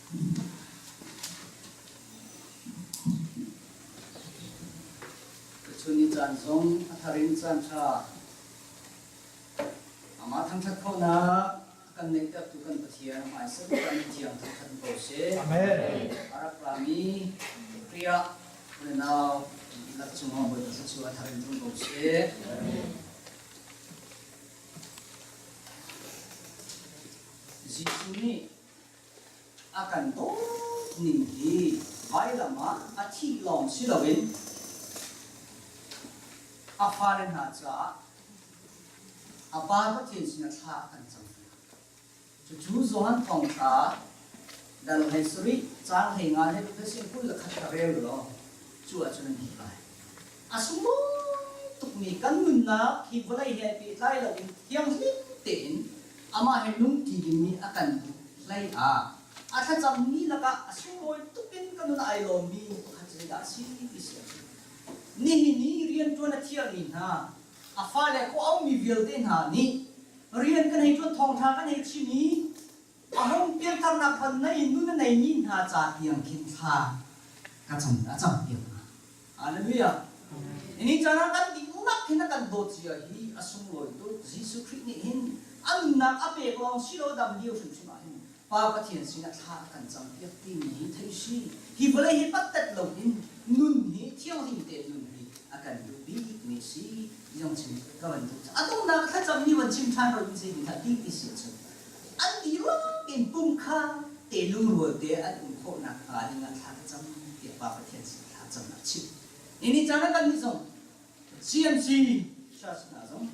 Chun ni caan zong a thar in caan ṭha amah thangṭhat khawhnak a kan neihtertu kan Pathian hmaisa kan thiang thangṭhat ko seh. Amen. A rak rami Khrih unau dihlak cungah Bawipa thluachuah a thar in tlung ko seh. Jesuh nih a kan dawt ning hi vailam ah a thih lawng si loin a fale hna caah a Pa Pathian sinah thla a kan cam. Cucu Johan thawngṭha dal 17 caang 15 le 21 ka rel law cu ahcun an hmuh lai. A sunglawi tukmi kan nunnak hi vawlei he pehtlai loin thianghlim tein amah he nungṭi dingmi a kan duh hlei ah a thlacammi lakah a sunglawi tuk in ka nun ai lawmmi pakhat cu zeidah a si ti si ahcun nihin i rianṭuan a thiahmi hna a fale kawh-aumi vialte hna nih rian kan hei ṭuan thawngṭha kan hei chim i A hung pianternak hman na in nun a neimi hna ca tiang khin thla ka cam a cam piak hna. Hallelujah. Ini caan ah kan dihlak hin a kan dawt zia hi a sunglawi tuk. Jesuh Khrih nih hin a nunnak a pek lawng si lo dam lio hrimhrim ah hin Pa Pathian sinah thla a kan cam piak timi hi theih si. Hi vawlei hi pattet lo in nun hi thianghlim tein nun hi a kan duh bikmi si. Ti zong chim ka van duh. A donghnak thlacam ni van chim ṭhan ro in zei hna ti ti si ahcun an dihlak in pum kha te lungrual te an um khawh nakhnga ding ah thla ka cam tiah Pa Pathian sin thla camnak chim. Ni caan ah kannih zong CMC church hna zong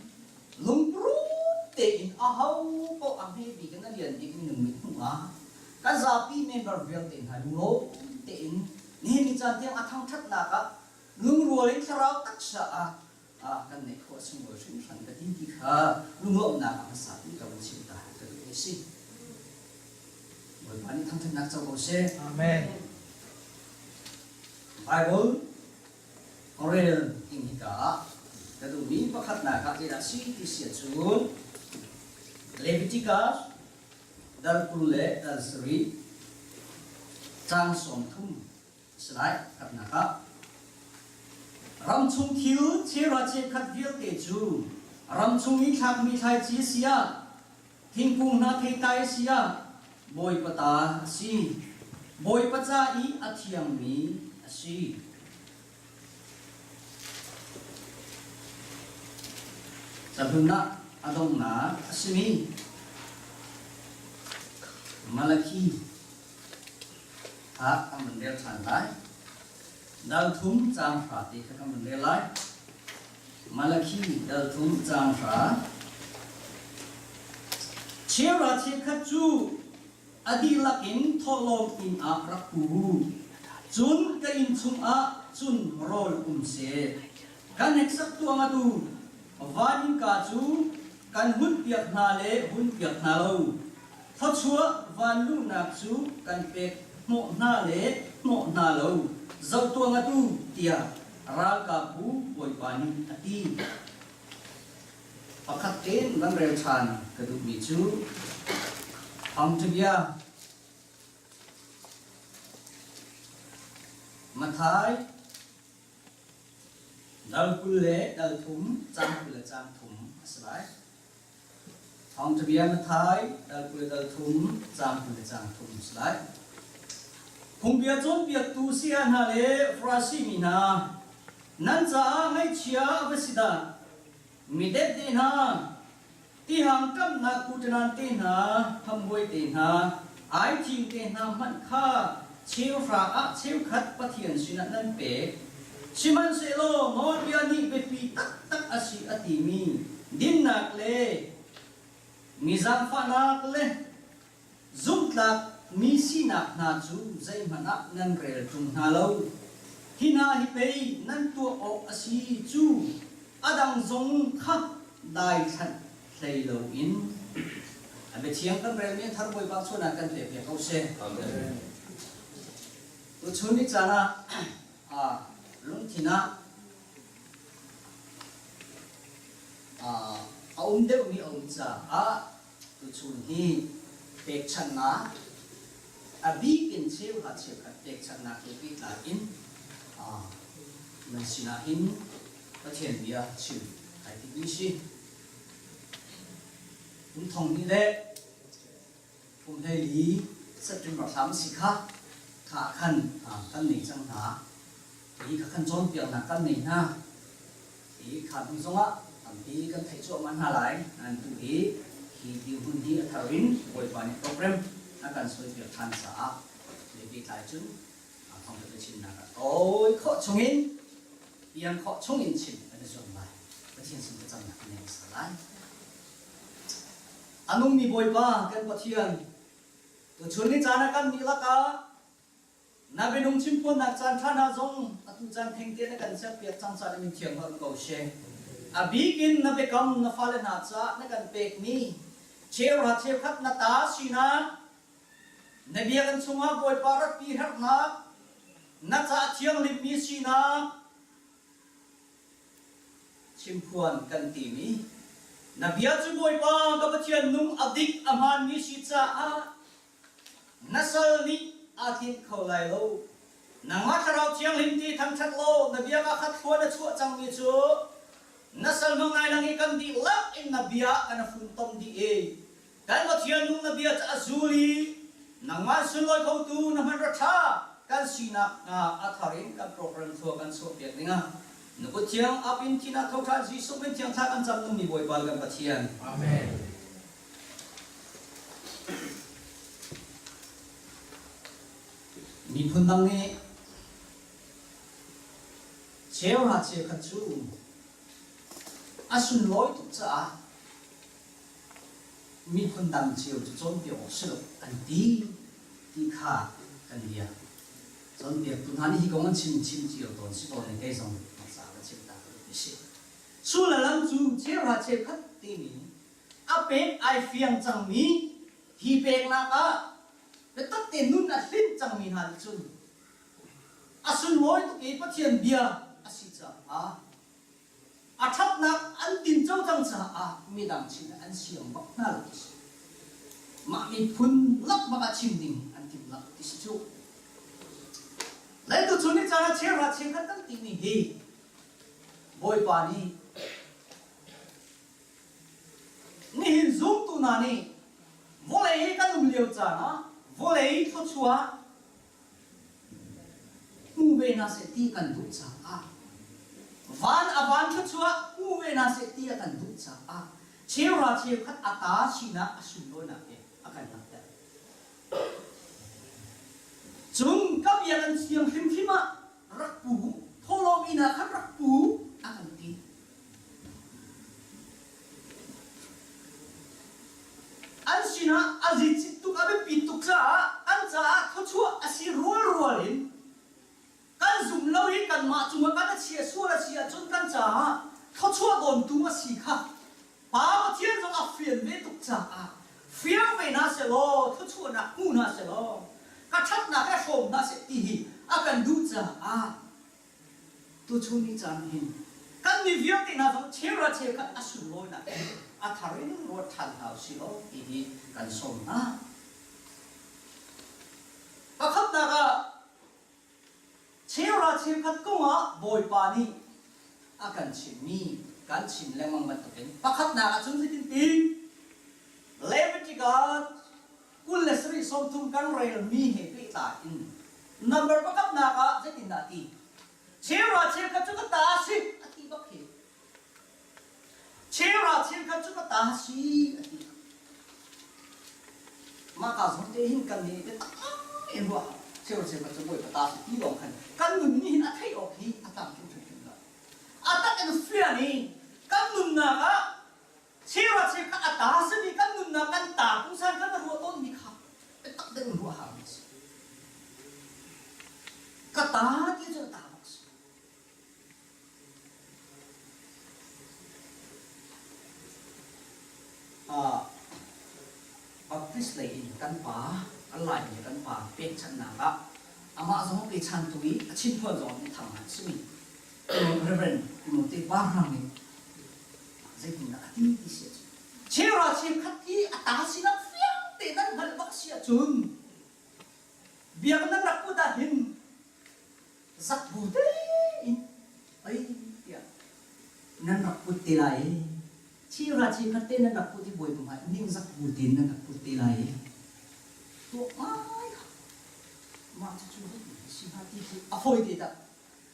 lungpuru tein aho paoh a hme bik in a lian bik in minung mit hmuh ah kan zapi member vialte hna lunglawm tein nihin ni caan tiang a thangṭhatnak ah lungrual in thlarau taksa ah kan neih khawh sunglawi hringhran ka ti ti kha lunglawmhnak a hmasa bik ka van chim ta ka duh a si. Bawipa nih thangṭhatnak co ko seh. Amen. Bible rel ding hika ah ka duhmi pakhatnak ah zeidah si ti si ahcun Leviticus dal 20 le dal 7 caang 30 Salai khatnak ah ramchung thil cheuhra cheukhat vialte cu ramchung i thlakmi thlaici a si ah thingkung hna theitlai a si ah Bawipa ta a si. Bawipa ca i a thiangmi a si. Cahlun ah a donghnak a simi Malakhi ah kan vun rel ṭhan lai. Dal thum caang hra te kha kan vun rel lai. Malakhi dal thum caang hra. Cheuhra cheukhat cu a dihlak in thawhlawm inn ah rak pu u. Cun ka inn chungah cun rawl um seh. Kan hneksak tuang atu van innka cu kan hunpiak hna le hunpiak hna lo. Thluachuah vanluhnak cu kan pek hnawh hna le hnawh hna lo zoh tuah ngat u tiah ralkapbu Bawipa nih a ti. Pakhat tein van rel ṭhan ka duhmi cu Thawngṭhabia Matthai dal 20 le dal thum caang 20 le caang thum a si lai. Thawngṭhabia Matthai dal 20 le dal thum caang 20 le caang thum a si lai. Phungbia cawnpiaktu saya hna le Farasi mi hna, nan caah ngaihchia a va si dah! Mi depde hna, tihang ṭamhnak kuṭanan te hna, hamhhuai te hna, aithing te hna hmanh kha cheuhra ah cheukhat Pathian sinah nan pek. Sihmanhsehlaw nawlbia nih biapi taktak a si a timi dinnak le mi zaangfahnak le zumhtlak mi sinak hna cu zeihmanh ah nan rel ṭung hna lo. Hi hna hi pei nan tuah awk a si cu a dang zong kha daithlanh hlei loin a biathiang kan relmi a thar Bawipa chuan ah kan pek ko seh. Amen. Tuchun ni caan ah lungthin ah a um deuhmi a um caah tuchun hi pekchanhnak A bik in cheuhra cheukhat pekchanhnak he pehtlai in nan sinah hin Pathian bia chim kai timmi si. Kum thong hnih le kum 14 September thla si kha kha khan kan nei cang hna. Hi kha khan cawnpiaknak kan nei hna. Hi kha hnu zongah tampi kan theih cuahmah hna lai. Nain tu hi hi dirhmun hi a thar in Bawipa nih program a kan suaipiak ṭhan caah le pehtlai cun thawngṭha biachimnak ah tawi khawh chungin piang khawh chungin chim kan i zuam lai. Pathian sin thlacamnak kan nei hmasa lai. A nungmi Bawipa kan Pathian, tuchun ni caan ah kan dihlak ah Na minung chimphuannak caan ṭha hna zong atu caan thengte na kan serpiak cang caah na min thiang hngalh ko she. A bik in na biakam na fale hna caah na kan pekmi cheuhra cheukhat na ta sinak, na biakinn chungah Bawipa ratpi herhnak, na ca thianghlimmi sinak, chimphuan kan timi na bia cu Bawipa ka Pathian nung a dik a hmaanmi si caah Na sal nih aa tlinh kho lai lo. Nangmah Thlarau Thianghlim ti thangṭhat law na bia ka khat thlua na chuah cangmi cu na sal hmang nai lang i kan dihlak in na bia kan funtom dih i kan Pathian nung na bia cu a zul i nangmah sunlawi khotu na hman ṭha kan sinak hnga a thar in kan program thlua kan chuahpiak dingah na kut thiang ap in thin ah tho ṭhan Jesuh min thiang thla kan cam nungmi Bawipa kan Pathian. Amen. Miphun dang nih cheuhra cheukhat cu a sunlawi tuk caah miphun dang cio cu cawnpiak awk si lo an ti ti kha kan bia. Cawnpiaktu hna nih hi kong an chim chim cio tawn si tawn i kei zong hmasa ka chim ta ka duh ti si. Sullam cu cheuhra cheukhat timi a pek ai fiang cangmi hi peknak ah biatak te nun a hlinh cangmi hna nih cun a sunlawi tuk i Pathian bia a si caah a ṭhatnak an tinco cang caah midang chin an siang bak hna lo ti si. Mah miphun lak bak ah chim ding an timh lak ti si cu. Le tuchun ni caan ah cheuhra cheukhat kan timi hi Bawipa nih Nihin zumtu hna nih vawlei i kan um lio caan ah vawlei thluachuah hmu ve hna seh ti kan duh caah van a van thluachuah hmu ve hna seh ti a kan duh caah cheuhra cheukhat a ta sinak a sunlawinak he a kan langhter. Cun ka bia kan thiang hrimhrim ah rak pu, thawhlawm inn ah khan rak pu a kan ti. An sinah a zicit tuk a biapit tuk caah an caah thluachuah a si rualrual in kan zum lo i kanmah cungah kan a chia sual a si ahcun kan caah thluachuah dawntu a si kha Pa Pathian zong a fian ve tuk caah fiang ve hna sehlaw thluachuahnak hmu hna sehlaw ka ṭhatnak he hrawm hna seh ti hi a kan duh caah tuchun ni caan hin kan mi vialte hna zong cheuhra cheukhat a sunlawinak hi a thar in ruat ṭhan hna usih law ti hi kan sawm hna. Pakhatnak ah Cheuhra cheukhat kongah Bawipa nih a kan chimmi kan chim lengmang bantukin pakhatnak ah cun zeitin ti Leviticus 27 30 kan relmi he pehtlai in number pakhatnak ah zeitindah ti cheuhra cheukhat cu ka ta a si a ti bak hi Cheuhra cheukhat cu ka ta si a ti. Mah ka zawn te hin kan nih biatak in ruah cheuhra cheukhat cu Bawipa ta si ti lawng khan kan nun nih hin a theih awk hi a tlamtling hrimhrim lo. A tak in fian i kan nunnak ah cheuhra cheukhat a ta simi kan nunnak kan ta pungsan kan ruah tawnmi kha biatak deuh in ruah hau mi si. Ka ta ti cu a ta bak si. Baptist lei in kan pa, kan Laimi kan pa pekchanhnak ah amah zong pechantu i a chimphuan zong in thang a simi Reverend Timothy Parham nih zeitindah a ti ti si ahcun cheuhra cheukhat hi a ta sinak fiang tein nan hngalh bak si ahcun. rak put te lai i chira chikhat te nan rak put i Bawipa hmai ningzak bu tein nan rak put te lai i tuah ngai kha mah cucu si hnga ti khi a fawi te dah.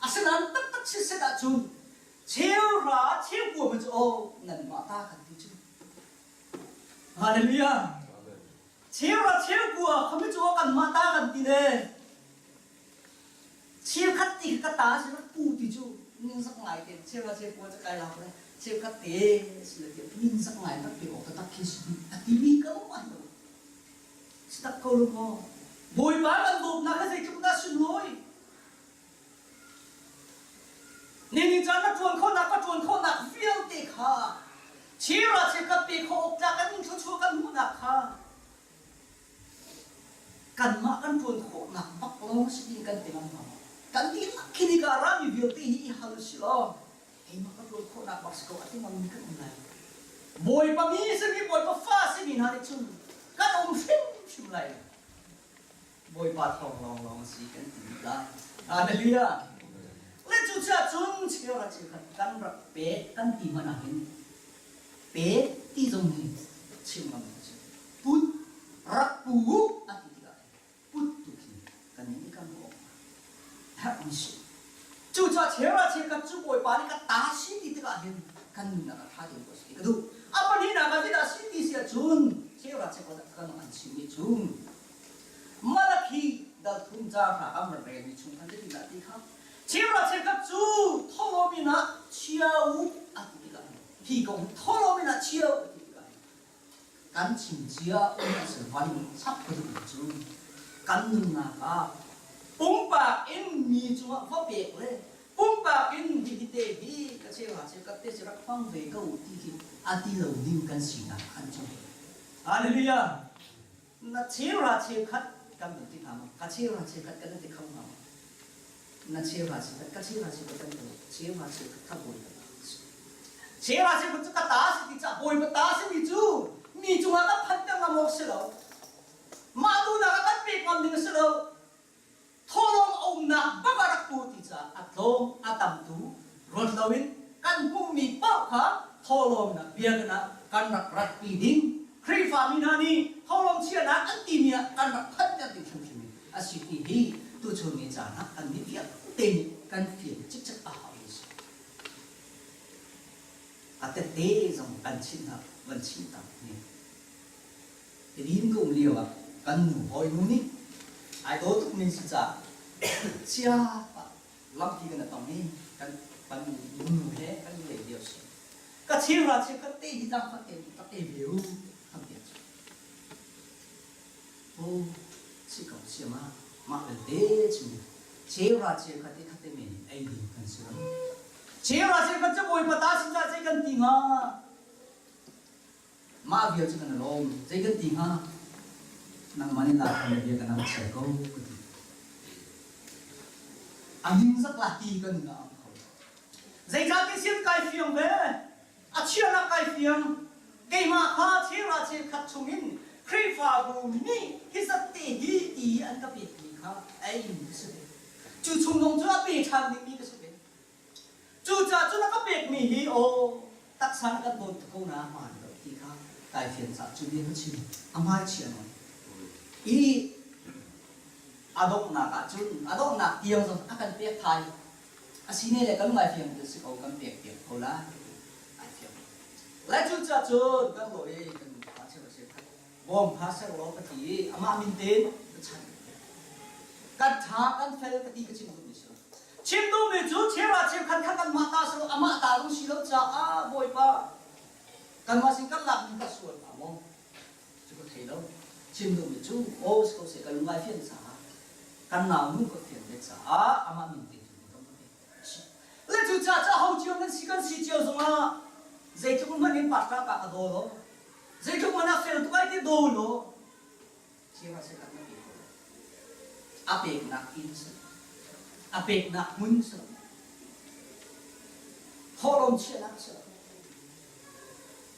Asinain taktak sitset ahcun cheuhra cheukua man cu aw nanmah ta kan ti cu. Hallelujah. Cheuhra cheukua khami cu kanmah ta kan ti le cheukhat ti ka ta si pu ti cu ningzak ngai te cheuhra cheukua cu kai lak le cheukhat te si le ti ningzak ngai tak pe awk tak khi si a ti mi ka um ai lo. Si tak ko lu maw? Bawipa kan dawtnak kha zeitluk dah sunlawi. Nihin caan na ṭuan khawhnak ka ṭuan khawhnak vialte kha chira chikkhat pe khawh awk tlak in thluachuah kan hmuhnak kha kanmah kan ṭuan khawhnak bak lawng si ding kan ti ngam hnga maw? Kan dihlak khi nika rami vialte hi i hal si law keimah ka ṭuan khawhnak bak si ko a ti ngammi kan um lai. Bawipa mi simi Bawipa fa simi hna nih cun kan um hrimhrim lai lo. Bawipa thawng lawnglawng a si kan ti lai. Hallelujah. Le cucaah cun cheuhra cheukhat kan rak pek kan ti hmanh ah hin pek ti zong hi chim ngam a si. Put rak pu a ti tikah put tu khi kan nih kan ruah herh mi si. Cucaah cheuhra cheukhat cu Bawipa nih ka ta si ti tikah hin kan nunnak a ṭha deuh ko si ka duh. A pahnihnak ah zeidah si ti si ahcun cheuhra cheukhat kan an chimmi cu Malakhi dal thum ca hna am rak relmi chung khan zeitindah ti kha cheuhra cheukhat cu thawhlawm in ah chia u a ti tikah hi kong thawhlawm in ah chia u a ti tikah kan chim cia um a si van chap ka duh cu kan nunnak ah pumpak in mi cungah va pek le pumpak in hihi te hi ka cheuhra cheukhat te si rak hmang ve ko ti khi a ti lo ding kan sinak an cung Hallelujah Na cheuhra cheukhat kan van ti hna maw? Ka cheuhra cheukhat kan ti kho hna maw? Na cheuhra cheukhat, ka cheuhra cheukhat kan ti cheuhra cheukhat kha bawipa ta a si. Cheuhra cheukhat cu ka ta a si ti caah bawipa ta a simi cu mi cungah kan phanter ngam awk si lo. Mah duhnak ah kan pek ngam ding a si lo. Thawhlawm a umnak bak ah rak pu ti caah a tlawm a tam tu ruat loin kan hmuhmi paoh kha thawhlawmnak biakinn ah kan rak ratpi ding Khrihfami hna nih thawhlawm chiahnak an timi ah kan rak phanhter ding hrimhrim in a si ti hi tuchun ni caan ah kannih vialte nih kan fian cikcek a hau mi a si. A tette zong kan chimh hna van chim ta ni. Tedim ka um lio ah kan nu hawinu nih ai daw tuk min si caah chia pah lampi kan tong i kan kan nu he kan i lei lio si. Ka chira chim ka te hi zang khat te tak e ve u kan ti cu. Oh si ko siama mah belte cu chera cheu khat te khat te men ei ding kan si lo. Chera cheu khat cu bawipa ta sin ca kan ti hnga. Mah vial cu kan i lawm. Zei kan ti hnga? Nangmah nih lak na bia kan ang chia ko ka ti. A ningzak la ti kan nun ah ang kho. Zeicahtiah sian kai fiang ve. A chiahnak kai fiang. Keimah kha chera cheukhat chungin Khrihfabu nih hi zat te hi ti an ka pekmi kha ei ka si ve. Cu chung zong cu a pe ṭhan dingmi ka si ve. Cucaah cun a ka pekmi hi aw taksa na kan dawt ko na hmaan lo ti kha kai fian caah cu bia ka chim. A hmaichia nawn. I a donghnak ah cun a donghnak tiang zong a kan pek thai. A si ne le kan ngai fiang ti si ko kan pek piak ko lai. Ai fiang. Le cucaah cun kan law i kan pa cheu a si khat. Bawm kha ser law ka ti i amah min tein ka chanh. Kan ṭha kan fel ka ti ka chim duhmi si lo. Chim duhmi cu cheuhra cheukhat kha kanmah ta si lo amah ta zong si lo caah Bawipa kanmah sin kan lakmi ka sual hnga maw? Cu ka thei lo. Chim duhmi cu aw si ko seh ka lung ai fian caah kan nau nu ka fian ve caah amah min tein cun kan ka pek. Le cucaah cu aho cio nan si kan si cio zongah zeitluk hmanh in pastor pa ka daw lo zeitluk hmanh ah fel tuk ai ti daw law Sira seh kan na pe ko. A peknak inn si. A peknak hmun si. Thawhlawm chiahnak si.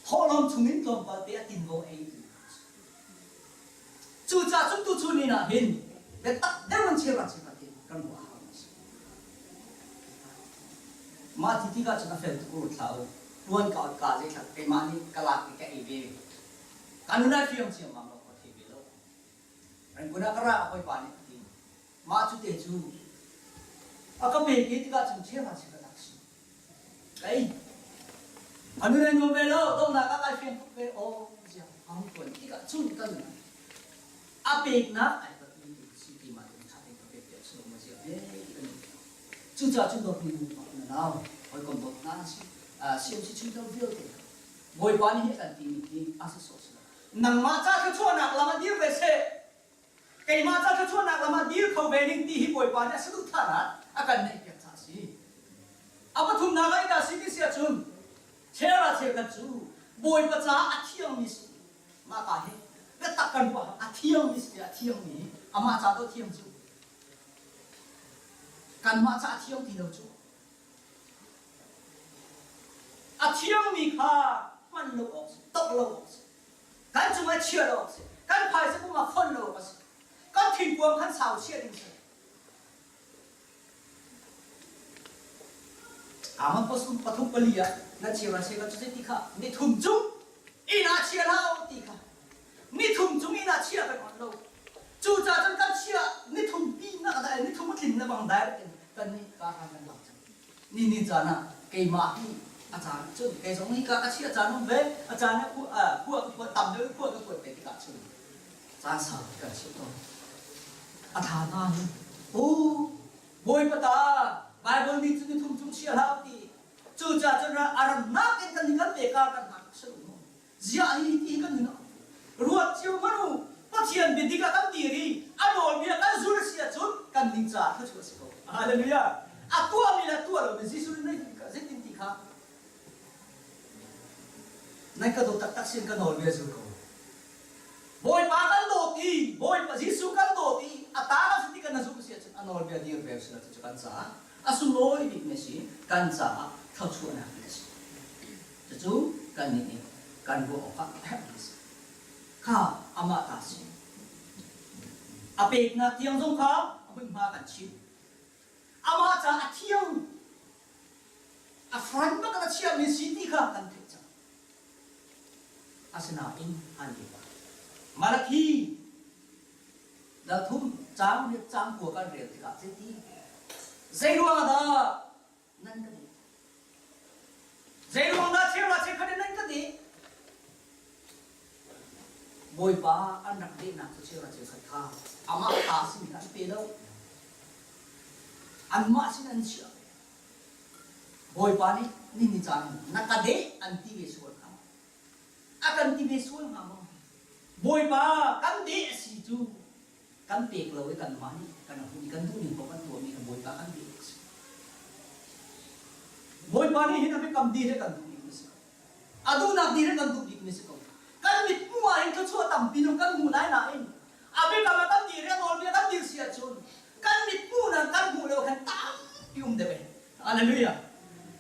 Thawhlawm chungin tlawmpal te a tinvo ei ti. Cucaah cun tuchun ni ah hin biatak deuh in cheuhra cheukhat hi kan ruah a hau. Mah ti tikah cun a fel tuk u thlah u. Tuan ka ot ka zeitlak keimah nih ka lak i ka ei ve. Ka nun ai fiang ciammam lo ka thei ve lo. Rangoon ah ka ra hawipa nih a ti. Mah cu te cu a ka pek i tikah cun chiahra si ka tak si. Ka ei. A nun ai nuam ve lo, donghnak ah kai fiang tuk ve. Aw ziang a hung tuan tikah cun ka nun a peknak ai ka ti si keimah te ṭha tein ka pek piak si lo maw ziang he ti kan Cucaah cun dawtmi nu na nau hawikom dawt hna na si CMC chungtel vialte Bawipa nih hi a kan timi hi a si sawh si lo. Nangmah ca thluachuahnak lam ah dir ve seh. Keimah ca thluachuahnak lam ah dir kho ve ning ti hi Bawipa nih a saduhthahnak a kan neihpiak caah a si. A pathumnak ah dah si ti si ahcun chera cheukhat cu Bawipa caah a thiangmi si. Mah ka hi biatak kan ruah a thiangmi si a thiangmi amah ca to thiang cu kanmah ca a thiang ti lo cu. A thiangmi kha hman lo awk si, tok lo awk si. Kan cungah chia lo awk si. Kan phaisa pum ah fonh lo awk a si. Kan thingkuang khan sau chia ding si. Aman pasum pathum pali ah na chia se ka cu ti kha ni thum cung inn ah chia hlah ti kha ni thum cung inn ah chia kan on lo. Cucaah cun kan chia ni thum pi nak dai ni thum a tlin na bang direct in kan nih ka han kan lak cang. Ni ni caan ah keimah hi a caan cun kei zong hi ka ka chia caan um ve a caan ah khua khua ka phuat tam deuh khua ka phuat ve tikah cun caan sau kan chim tawn. A tha hna hi u Bawipa ta Bible nih cun ni thum cung chia hlah ti cucaah cun a rannak in kan kan pe kar kan hna si lo Ziah hi ti kan nun ruat cio hmanh u Pathian bia dik ah kan dir i a nawlbia kan zul a si ahcun kan ning caah thluachuah a si ko. Hallelujah. A tuahmi le tuah lomi Jesuh nih zeitin ti kha nan ka dawt taktak sin ka nawlbia zul ko. Bawipa kan dawt i Bawipa Jesuh kan dawt i a ta kan si ti kan na zumh si ahcun a nawlbia dir ve sila cu kan caah a sunglawi bikmi a si kan caah thluachuahnak bik a si. Cucu kannih nih kan ruah awkah a herhmi a si. Kha amah ta a si. A peknak tiang zong kha a hmunhma kan chimh. Amah caah a thiang, a front bak in a chiahmi si ti kha kan theih cang. Asinain an lio ah Malakhi dal thum caang riat caang kua kan rel tikah zeiti zei ruangah dah nan ka dih. Zeiruang dah cheuhra cheukhat in nan ka dih? Bawipa an rak dehnak cu cheuhra cheukhat kha amah ta simi kha an pe lo. Anmah sin an chiah ve. Bawipa nih ni ni caan na ka deh an ti ve sual hnga maw? A kan ti ve sual hnga maw? Bawipa kan deh a si cu kan pek lo i kanmah nih kan hun i kan duhning paoh kan tuahmi kha Bawipa kan pek a si. Bawipa nih hin a biakam dih he kan duh bikmi si ko. A duhnak dih he kan duh bikmi si ko. Kan mithmuh ah hin thluachuah tampi nu kan hmu lai nain a biakam ah kan dir i a nawlbia kan dir si ahcun kan mithmuh nan kan hmuh lo khan tampi um deuh eh. Hallelujah.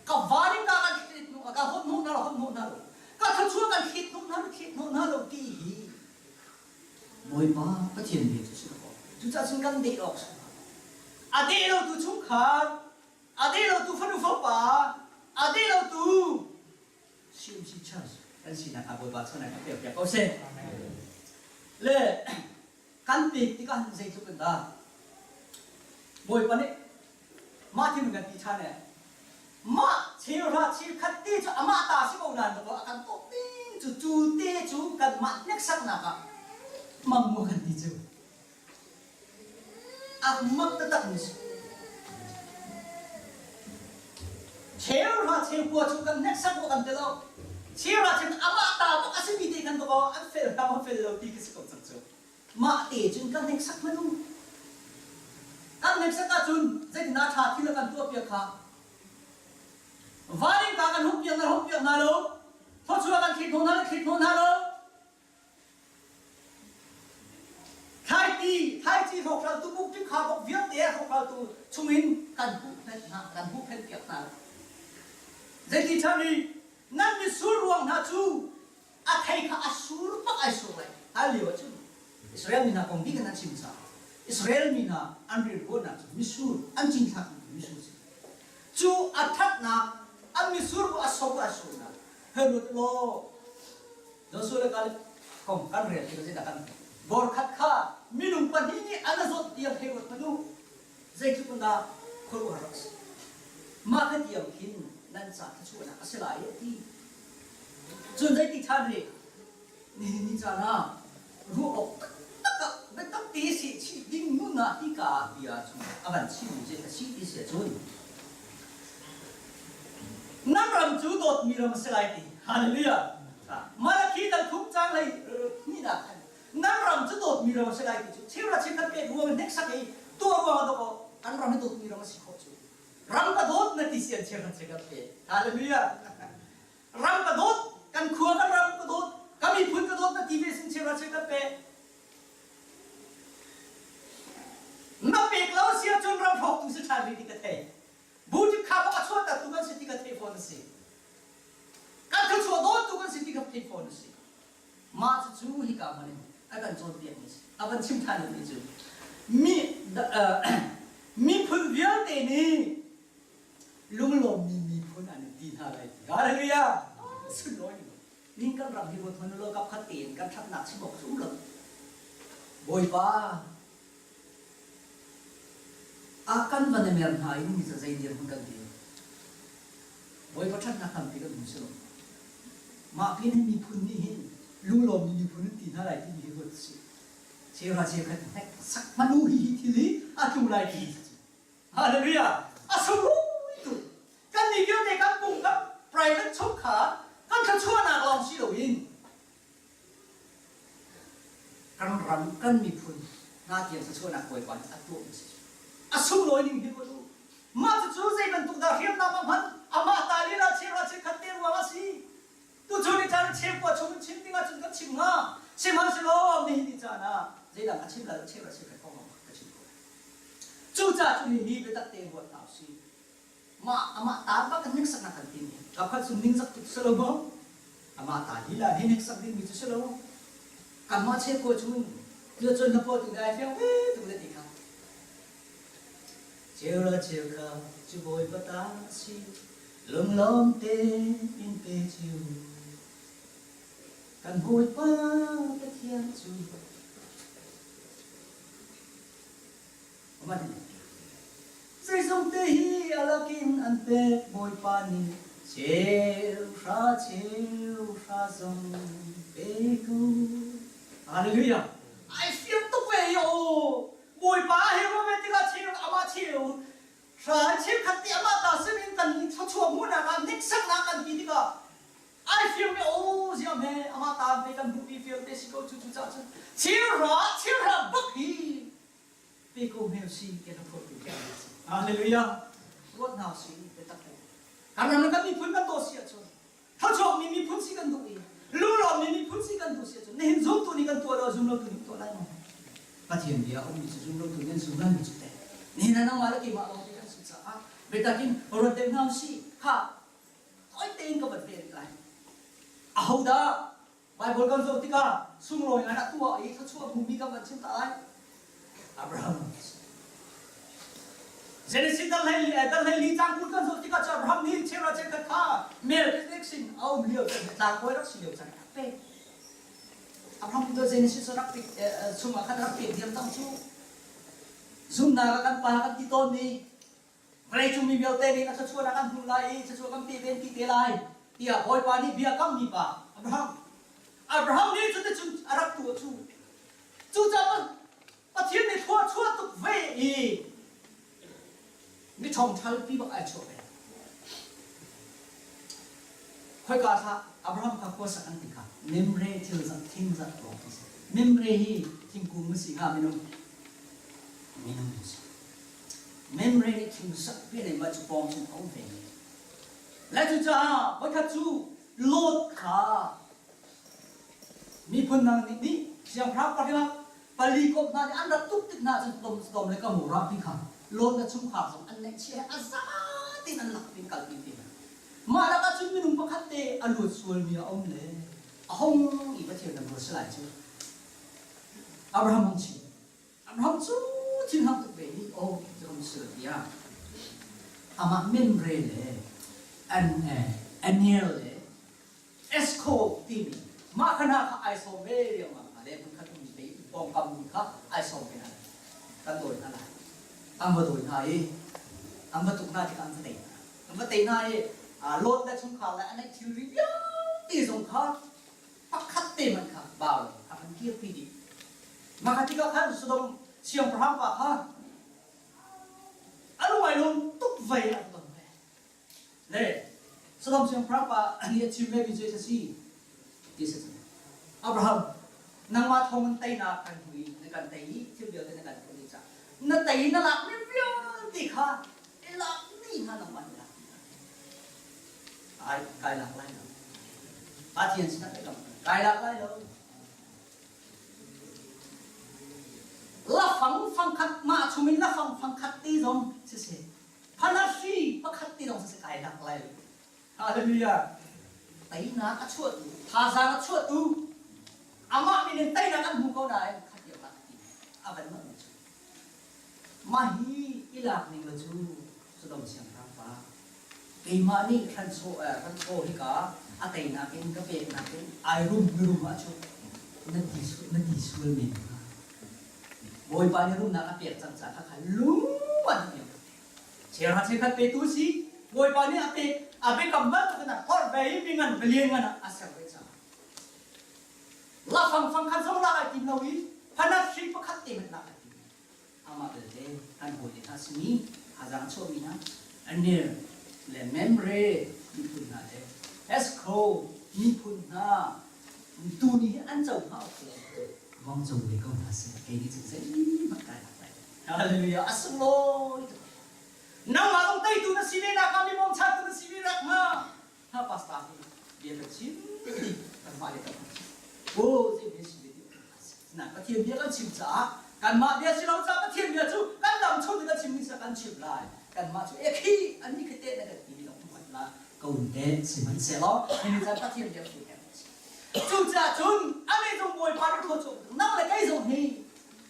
Ka van in ka kan thlit hnu ka hot hnu hna lo hot hnu hna lo ka thluachuah kan thlit hnu hna lo thlit hnu hna lo ti hi Bawipa Pathian bia cu si ko. Cucaah cun kan deh awk si. A deh lotu chungkhar, a deh lotu fanu fapa, a deh lotu CMC Church kan sinak ah Bawipa chawhnak kan pek piak ko seh. Le kan pek tikah zeitluk in dah Bawipa nih Mah thil kan ti ṭhan ee. Mah cheuhra chilkhat te cu amah ta si ko nain dawh a kan tuah ding cu cu te cu kanmah hneksaknak ah hmang mu kan ti cu. A mak taktak mi si. Cheuhra cheukua cu kan hneksak maw kan ti lo. Cheuhra cheu amah ta bak a simi te khan dawh an fel hram an fel lo ti khi si ko cang cu. Mah te cun kan hneksak hmanh u. Kan hneksak ahcun zeitindah ṭha thil a kan tuahpiak kha? Varingka kan humpiak na humpiak hna lo. Thawchuah kan thlit hnawh hna na thlit hnawh hna lo. Thlaipi, thlaici hrawkhraltu buk kha bok vialte a hrawkhraltu chungin kan huhphenh hna, kan huhphenh piak hna. Zeiti ṭha nih nan mitsur ruang hna cu a thei kha a sur bak ai sur lai hal lio ahcun Israel mi hna kong bik in an chim caah Israel mi hna an rianṭuannak cu misur an cinthlakmi cu misur si cu a ṭhatnak an misur bu a so a surnak. Hei ruat law Joshua le Caleb kong kan rel tikah zeidah kan hmuh? Bor khat kha minung pahnih nih an zawt tiang hei ruat hmanh u. Zeitluk in dah khuaruahhar a si. Mah kha tiang khin nan ca thluachuahnak a si lai a ti. Cun zeiti ṭhan rih? Nihin ni caan ah ruah awk taktak ah biatak te seh chih ding nun ah hika bia cu a van chimmi cu a si ti si ahcun nan ram cu dawtmi ram a si lai ti. Hallelujah. Malakhi dal thum cang hlei hnihnak khan nan ram cu dawtmi ram a si lai ti cu cheuhra cheukhat pek ruang in hneksak i tuah ruang ah dawkaw kan ram hi dawtmi ram a si khawh cu ram ka dawt na ti sian cheuhra cheukhat pe. Hallelujah. Ram ka dawt, kan khua kan ram ka dawt, ka miphun ka dawt na ti ve sin cheuhra cheukhat pe. Na pek lo si ahcun ram hrawktu si ṭhan rih ti ka thei. Buṭip kha bak a chuahtertu kan si ti ka thei fawn a si. Kan thluachuah dawttu kan si ti ka thei fawn a si. Mah cucu hika hmun in a kan cawnpiakmi a si. A van chim ṭhan mi cu mi miphun vialte nih lunglawmmi miphun an in ti hna lai ti. Hallelujah! Sunlawi ning kan ram hi ruat hmanh law kap khat tein kan ṭhatnak chim awk cu um lo. Bawipa a kan van i mer hna i mi cu zei dirhmun kan dir. Bawipa ṭhatnak tampi kan hmu si lo. Mah pin hin miphun nih hin lunglawmmi miphun an ti hna lai timi hi ruat si. Cheuhra cheukhat hnek sak hmanh u hi hi thil hi a tlung lai ti Hallelujah! A sunglawi tuk. Kan nih vialte kan pum kan private chungkhar kan thluachuahnak lawng si loin kan ram kan miphun hna tiang thluachuahnak Bawipa nih a tuahmi si. A sunglawi ning hi ruat u. Mah cucu zei bantuk dah hriamnam a hman amah ta lila cheuhra cheukhat te ruang a si. Tuchun ni caan cheukua chung in chim ding ahcun kan chim hnga. Sihmanhsehlaw nihin ni caan ah zeidang ka chim lai lo cheuhra cheukhat kong lawng ka chim ko lai. Cucaah cu hihi biatak tein ruat hna usih. Mah amah ta bak in hneksaknak kan timi. Kapkhat cu ningzak tuk si lo maw? Amah ta lila hi hneksak dingmi cu si lo. Kanmah cheukua chung in cun na paw tu dai fiang ve tuk na ti kha. Cheu la cheu kha cu Bawipa ta a si. Lunglawm tein pe cio. Kan Bawipa Pathian cu Zeizong te hi a lakin an pek Bawipa nih cheuhra cheuhra zong pe ko. Hallelujah. Ai fiang tuk ve i aw. Bawipa he ruah ve tikah cheu amah cheu hra cheukhat nih amah ta sinin kan thluachuah hmuhnak ah hneksaknak kan ti tikah ai fiang mi aw ziam he amah ta pe kan hmuh mi vialte si ko cu cu cah cun cheuhra cheuhra bak hi pe ko hme si ti na phurtu Hallelujah ruat hna si biatak te kan ram le kan miphun kan daw si ahcun thluachuak mi miphun si kan duh i lunglawm mi miphun si kan duh si ahcun nihin zumtu nih kan tuah lo zum lo tu nih tuah lai maw Pathian bia um mi cu zum lo tu nih an zum lai mi cu teh nihin ah nangmah le keimah lawng te kan si caah biatak in ruat deuh hna usih kha tawi tein ka van rel lai ahodah Baibal kan zoh tikah sunglawi ngai a tuah i thluachuah hmumi kan van chim ta lai. Abraham. Genesis dal hlei dal hlei li cang kul kan zoh tikah cu Abraham nih cheuhra cheukhat kha Melchizedek sin a um lio chan tlangbawi rak si lio chan rak pek. Abraham cu Genesis rak pek chungah khan rak pek diam cang cu. Zumnak ah kan pa kan ti tawn mi Vawleicung mi vialte nih na thluachuahnak an hmuh lai i thluachuah kan pe ven ti te lai tiah Bawipa nih bia kammi pa Abraham. Abraham nih cuticun a rak tuah cu. Cucaah Pathian nih thluachuah tuk ve i mi ṭhawngṭhalpi bak ai chuah ve. Khoika thlah Abraham kha khua sak an ti kha Memre thil zat thing zat lawng ti si. Memre hi thingkung a si hnga minung minung a si. Memre nih thing sakpi nei mah cu pawng cun a um ve. Le cucaah voikhat cu Lot kha miphun dang nih nih siangpahrang pariat pali komh hna nih an rak tuk tik hna cun Sodom Sodom le Gomorrah ti kha Lot le chungkhar zong an ngaihchia he a za tein an lak in kalpi te hna. Mah lakah cun minung pakhat te a luat sualmi a um le a hong i Pathian lam ruat si lai cu. Abraham hong chim. Abraham cu thinhang tuk ve i aw ti um sil tiah amah Memre le Aniel le. Esco timi mah kha hna kha ai sawm ve riangmang hna le hmunkhat ummi te pawngkam mi kha ai sawm ve hna kan dawi hna lai. An va dawi hna i an va tuk hna tikah an va tei hna. An va tei hna i Lot le chungkhar le a neih thilri vialte zong kha pakhat te hmanh kha bau a kan kirpi dih. Mah kha tikah khan Sodom siangpahrang pa kha a lung ai lawm tuk vei a ton ve. Le Sodom siangpahrang pa nih a chim vemi cu a si ti si cang. Abraham, nangmah thawng in teinak kan hmu i na kan tei i thil vialte na kan tuah dih caah na tei na lakmi vialte kha i lak dih hna nangmah nih lak dih hna. Ai, kai lak lai lo. Pathian sinah biakam kai lak lai lo. Lafang fangkhat mah chungin lafang fangkhat te zong siseh phanahri pakhat te zong siseh kai lak lai lo. Hallelujah. Teinak a chuahtu, thazaang a chuahtu, amah min in teinak an hmu ko nain khat lio ah ti a van nolh mi cu. Mah hi i lak ning la cu Sodom siangpahrang pa keimah nih hranchaw hranchaw hika a teinak in ka peknak in ai rum mirum ah cu na ti na ti sual men hnga. Bawipa nih rumnak a pek cang caah kha lung an hniang. Cheuhra cheukhat petu si Bawipa nih a pek a biakam bantukin a hlorh ve i mingan bilian ngan ah a ser ve caah lafang fang khat zong lak ai tim lo i phanat hri pakhat te hmanh lak ai tim lo. Amah belte kan hawile hna simi thazaang chuahmi hna Anir le Memre miphun hna le Esko miphun hna tuni hi an co hnga awk lo vong co ve ko hna seh kei nih cun zeihmanh kai lak lai lo. Hallelujah. A sunglawi tuk. Nangmah zong teitu na si ve nak hnga mi bawmchantu na si ve nak hnga ha pastor nih bia kan chim kanmah le kan chim. Oh, zei bia si ve ti na Pathian bia kan chim caah kanmah bia si lo caah Pathian bia cu kan dam chung ti kan chim ni sa kan chim lai. Kanmah cu ekhi an ni khite na kan ti mi dong hman la ko te sihmanhsehlaw ni caan Pathian bia fu Cucaah cun ani zong Bawipa nih thluachuah nang le kei zong hi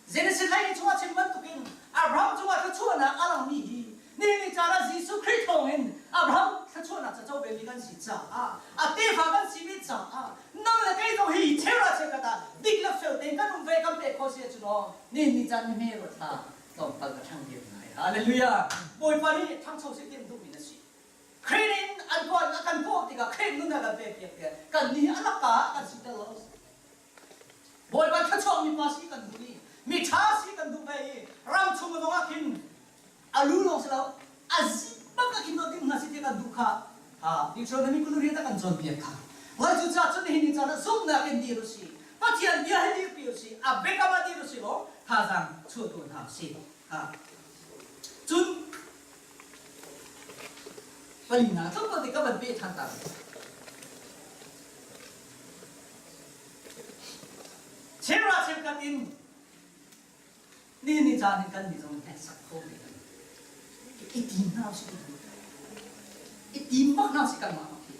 Genesis hlei chungah chim bantukin Abraham cungah thluachuahnak a langmi hi nihin ni caan ah Jesuh Khrih thawngin Abraham thluachuahnak ca co vemi kan si caah a tefa kan si ve caah nang le kei zong hi cheuhra cheukhat ah dik le fel tein kan um ve kan pek khawh si ahcun aw nihin ni caan ni hme ruat hlah tlawmpal ka ṭhang diam lai hallelujah Bawipa nih ṭhangcho seh ti an duhmi na si Khrih in an kawh a kan kawh tikah Khrih nun a kan pek piak tiah kan nih a laka kan si tel lo Bawipa thluachuak mipa si kan duh i mi ṭha si kan duh ve i ram chung zong ah khin a lu lawng si lo a zik bak ah khin dawt ding hna si tiah kan duh kha ha Deuteronomy 20 riat a kan cawnpiak kha Lai cu caah cun nihin ni caan ah zumhnak in dir u si Pathian bia hi dirpi u si a biakam ah dir u si law thazaang chuah tuah hna u si ha cun palina tlawmpal te ka van peh ṭhan ta Cheuhra cheukhat in ni ni caan in kan nih zong hneksak kho ve kan i tim hna usih i tim bak hna usih kanmah bak hi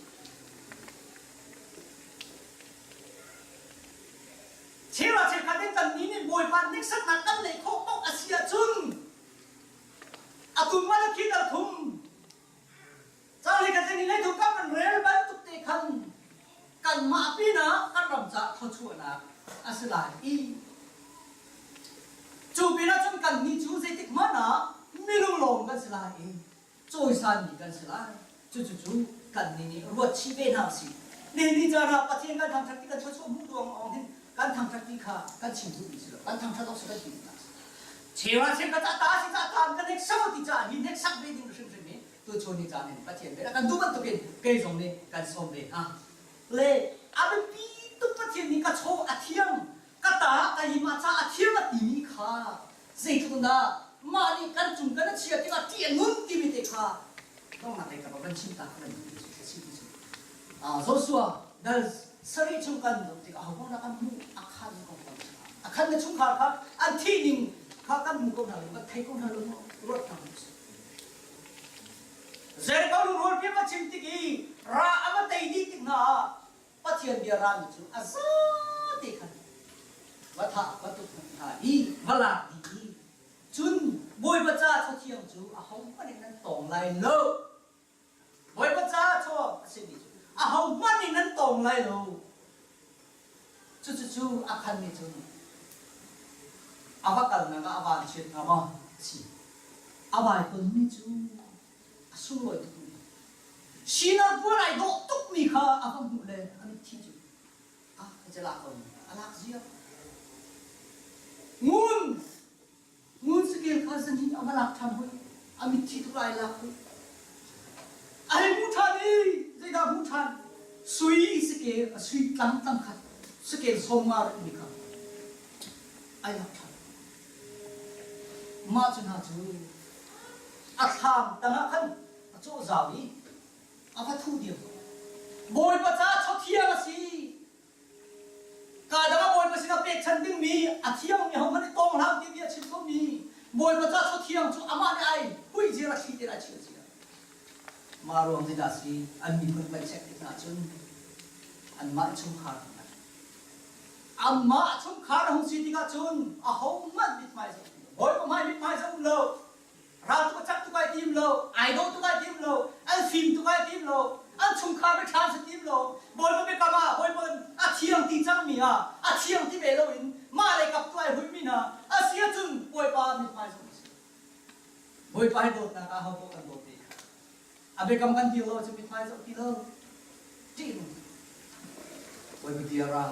Cheuhra cheukhat in kan nih nih Bawipa hneksaknak kan neih khawh paoh a si ahcun atu Malakhi dal thum Cang kan ni lei kan kan rel bantuk te khan kanmah pinah kan ram caah thluachuahnak a si lai i cu pinah cun kan nih cu zeitik hmanh ah minung lawng kan si lai i cawisanmi kan si lai cucu cu kan nih nih ruat chih ve hna usih nihin ni caan ah Pathian kan thangṭhat ti kan thluachuah hmuh ruang awng hin kan thangṭhat ti kha kan chim duhmi si lo kan thangṭhat awk si kan ti hna Chewa cheukhat ca ta si ca ta kan hneksak ti caah hi hneksak ve ding hrimhrim hi tuchun ni caan in Pathian bia kan duh bantukin kei zong nih kan sawm ve hna. Le a biapi tuk Pathian nih ka chaw a thiang ka ta ka yima ca a thiang a timi kha zeitluk in dah mah nih kan cung kan a chia tikah ṭih a nun timi te kha donghnak lei ka van chim ta kan si ti cu Joshua dal sarih chung kan zoh tikah ho na kan hmuh a khan ko kan a khan na chungkhar kha an thih ning kha kan hmu ko hna lo kan thei ko hna lo ruat hna Jericho lungrual piak a chim tik i ra a va tei dih tik hna ah Pathian bia rami cu a zate khan va thah va tuk hna i va lak dih i cun Bawipa ca cathiang cu ahohmanh in nan tawng lai lo. Bawipa ca chaw a simi cu ahohmanh in nan tawng. tong lai lo. Cucucu a khan nih cun a va kalnak ah a van chiat hnga maw? Si. A vai tonmi cu a sunglawi tukmi. Sinar puan ai dawh tukmi kha a va hmuh le a mitthi cu ah ka lak ko a lak zia. Ngun Ngun sakel kha zahnih a va lak ṭhan hoi. A mitthi tuk lai lak hoi. A hei hmuh ṭhan i zeidah hmuh ṭhan? Sui sakel, a sui tlang tlang khat, sakel 50 rit mi kha ai lak ṭhan. Mah cu hna cu a thlam tangah khan a cawh zau i a va thu diam. Bawipa caah chawthiang a si. Kaa dang ah Bawipa sinah pekchanh dingmi a thiangmi hohmanh nih tawng hlah ti bia chim khomi Bawipa ca chaw thiang cu amah nih ai hui ziar a thli tein ai chiah cia. Mah ruang zeidah a si? An miphun kan check tik hna ahcun anmah chungkhar amah chungkhar a hung si tikah cun ahohmanh mithmai zoh ti lo. Bawipa hmai mithmai zoh um lo. Ral tuk a cak tuk ai tim lo, ai dawh tuk ai tim lo, an fim tuk ai tim lo, an chungkhar biathla an si tim lo. Bawipa biakam ah Bawipa a thiang ti cangmi ah a thiang ti ve loin mah lei kap tu ai huimi hna a si ahcun Bawipa mithmai zong a si. Bawipa hi dawtnak ah hopoh kan dawt ve kha. A biakam kan dir lo ahcun mithmai zoh ti lo. Ṭih nung. Bawipa bia ra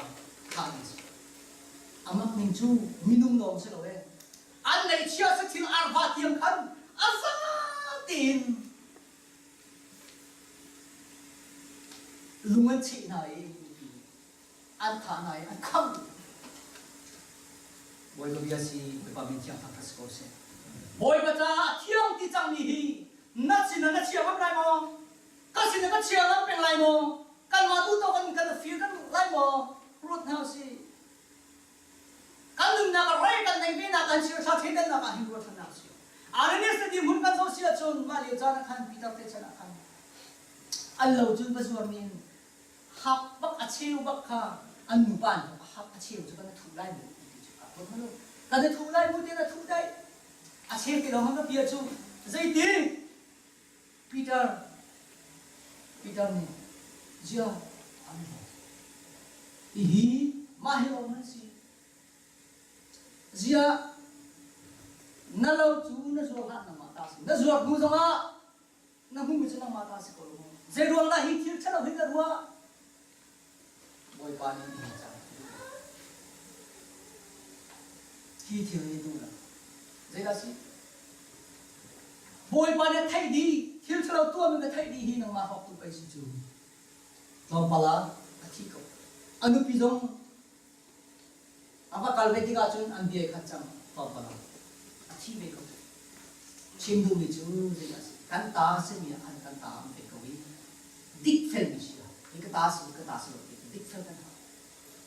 thah ding si. Amak ning cu minung lawng si lo ee. An ngeihchia sathil arva tiang khan a za tein lung an cheh hna i mipi an thah hna i an khangh. Bawipa bia si Bawipa min thiang thangṭhat si ko seh. Bawipa caah thiang ti cangmi hi na sinah na chia ngam lai maw? Ka sinah ka chia ngam peng lai maw? Kanmah duh tawk in kan fir kan lai maw? Ruat hna usih. Kan nunnak ah rei kan neih venak kan sirthla thleidannak ah hin ruahchannak a si. Ananias le dirhmun kan zoh si ahcun mah lio caan ah khan Peter te chan ah khan an lo cun va zuarmi in hap bak a cheu bak kha an nupa an hap a cheu cu kan a thuh lai mu ti cu ka ruat malu kan a thuh lai mu ti na thuh dai a cheu ti lo hang ka bia cu zeiti Peter Peter nih zia an Hihi mah hi lawng an si. Ziah na lo cu na zuar hlah nangmah ta si. Na zuar hnu zongah na hmuhmi cu nangmah ta si ko lo maw? Zei ruang dah hi thil ṭhalo hi na ruah? Bawipa nih nihin caan a duh lo. Hi thil hi duh lo. Zeidah si? Bawipa nih a theih dih, thil ṭhalo tuahmi na theih dih hi nangmah hawktu pei si cu. Tlawmpal ah a thi ko. A nupi zong a va kal ve tikah cun an bia i khat cang tlawmpal ah a thi ve ko. Chim duhmi cu zeidah a si? Kan ta a simi ah khan kan ta a um ve ko i dikfelmi si lo. Hi ka ta si, ka ta si lo ti dikfel kan hau.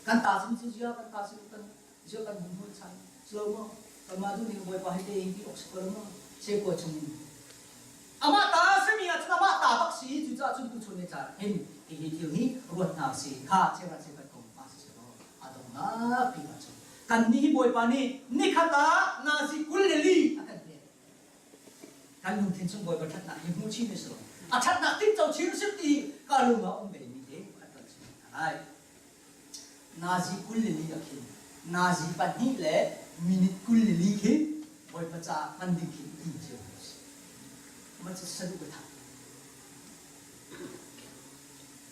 Kan ta simi cu zia kan ta si kan zia kan hum hul chan si lo maw? Kanmah duh ning Bawipa hi te hi ok si ko lo maw? Sekua chung in Amah ta a simi ahcun amah ta bak si cucaah cun tuchun ni caan hin hihi thil hi ruat hna usih kha cheuhrat cheukhat kong pa si selaw a donghnak bik ahcun kannih hi Bawipa nih nikhat ah nazi 24 a kan pek kan lungthin chung Bawipa ṭhatnak hi hmu chin usih law a ṭhatnak tinco chin usih ti ka lung ah um ve mi te pakhat kan chim hna lai Nazi 24 ah khin nazi pahnih le minute 24 khi Bawipa caah hman ding khi i tim cio hna usih. Mah cu saduh ka thah.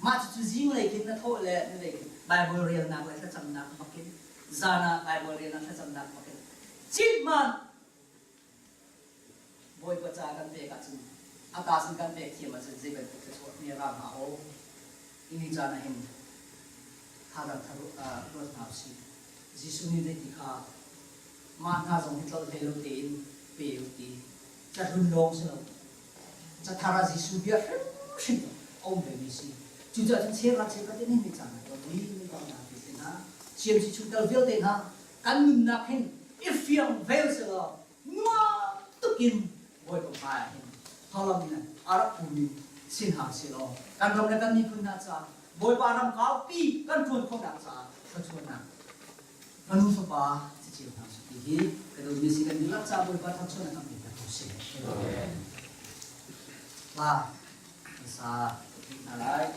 Mah cucu zinglei khin na thawh le nilei khin Bible relnak le thlacamnak bakin zan ah Bible relnak thlacamnak bakin cit man Bawipa ca kan pek ahcun a ta sin kan pek thiam ahcun zei bantuk thluachuah mi ra hnga aw ini caan ah hin thadang ruat hna usih. Jesuh nih zeiti kha mah hna zong hi tlolh hlei lo tein pe u ti cahlun lawng si lo cathar ah Jesuh bia hrimhrim a um vemi si cucaah cun cheuhra cheukhat in hin ni caan ah mi hna ti hna CMC chungtel vialte hna kan nunnak hin i fiang vel selaw nuam tukin Bawipa hmai ah hin tholam in a rak pumi sin hna selaw kan ram le kan miphun hna caah Bawipa ram kaupi kan ṭuan khawhnak caah thluachuahnak fanu fapa ciceu hna su ti hi ka dawtmi si kan dihlak caah Bawipa thluachuahnak kan pe ko seh. Hla kan sa hna lai.